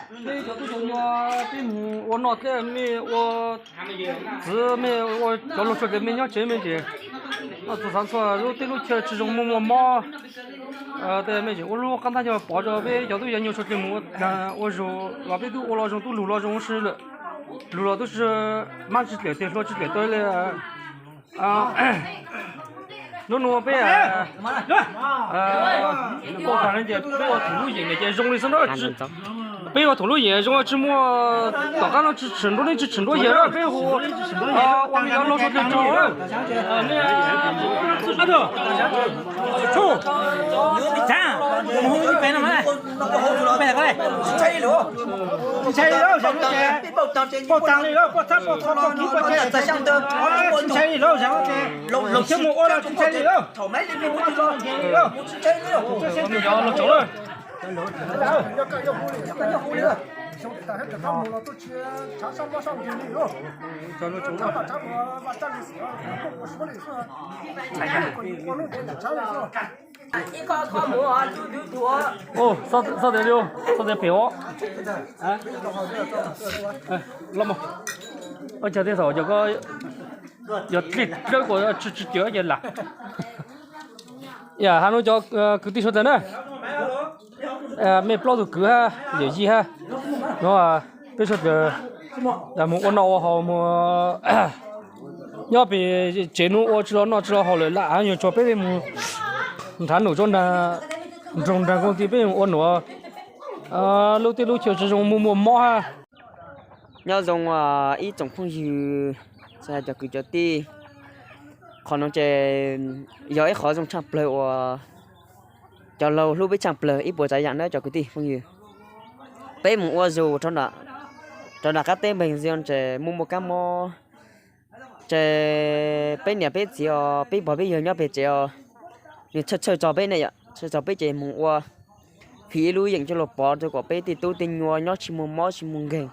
Peb cov tub cov nyuag peb mus ua noj thiab mej ua txiv, mej ua cov luag txhua tes mej nyob tsev mej tseem noj txhua xav txhua lub teb lub chaw tsis zoo muaj muaj mob. Tej mej tseem ua lub qab ntaj nyuag pov rau peb cov tub cov nyuag txhua tes mus ua zug los peb tub ua los zoo tub lug los zoo si lawm. Lug los tub tsis mab tsis dlem tiag hlua tsis dlem taw li. Hnub no peb pauj tag no ces peb ua thum lub yeem no ces zoo li xwb na. Peb ua thum lub yeem zoo tsis muaj tom qab no tsis tshwm nruab neb tsis tshwm nruab yawg na peb hu ua li cov laug txhua tus tsaug. Pauj tag li lawm, pauj tag pauj txhab pauj txhua pauj kib pauj ceg, tsis ntshai li lawm, tsis ntshai li lawm, tsis ntshai li lawm. Ub, txhob tias li, txhob tias pem os. Los mas, ua cas tej thaum cov ko yog dlej dlawb kuas tsis tsis tiav ces lam. Yam hais no cov kwv tij sawv daws na, mej plaub tug kwv hab yawm yij hab, no peb sawv daws mus ua noj ua haus mus nyob pem tsev hnub ua tsis los noj tsis los haus lawm lam yuav tsuag peb mus nrhav num rau nraag nroog nraag koom tij peb mus ua num lub teb lub chaw tsis zoo muaj muaj mob hab. Nyob zoo ib tsoom phooj ywg, cov kwv cov tij, qhov no ces yog ib qhov zoo tshaj plawg uas cov laug hlub peb tshaj plawg ib puas tsav yam na cov kwv tij phooj ywg. Peb mus ua zug rau nram qab teb npeeg ntsis ces muaj muaj kab mob ces peb niam peb txiv os peb pog peb yawg nyob pem tsev os, nws txhawj txhawj txog peb ne yom, txhawj txog peb ces mus ua phim ib lub yeem coj los pov rau kom peb tej tub tej nyuag nyob tsis muaj mob tsis muaj nkeeg,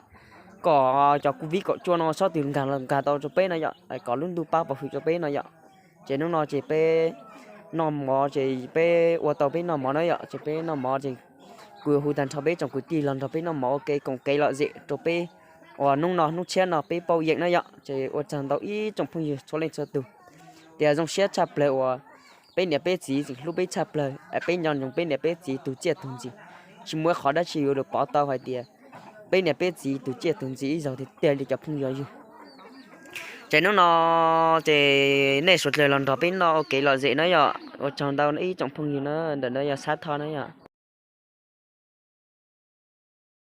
kom cov covid kaum cuaj no txhob tus nkag nkag tau rau peb no yom, kom lub ntuj pab pov hwm rau peb no yom. Ces hnub no ces peb noj mov ces peb ua tau peb noj mov na yom, ces peb noj mov ces kuv yuav hu tag nrho peb tsoom kwv tij los nrog peb noj mov ua ke koom kev lom zem rau peb uas hnub no hnub tshiab no peb pauj yeem na yom. Ces ua tsaug ntau ib tsoom phooj ywg txhua leej txhua tus, tias zoo siab tshaj plawg uas peb niam peb txiv tseem hlub peb tshaj plawg, peb nco ntsoov peb niam peb txiv tus txiaj tus ntsig, tsis muaj ib qhov dab tsi yuav lug pov tau hais tias peb niam peb txiv tus txiaj tus ntsig ib zaug tiag tiag li cov phooj ywg. Ces hnub no ces nej suav dlawg los nrog peb noj ua kev lom zem na yom, ua tsaug ntau ib tsoom phooj ywg na, ntawm no yog Xab Thoj na yom.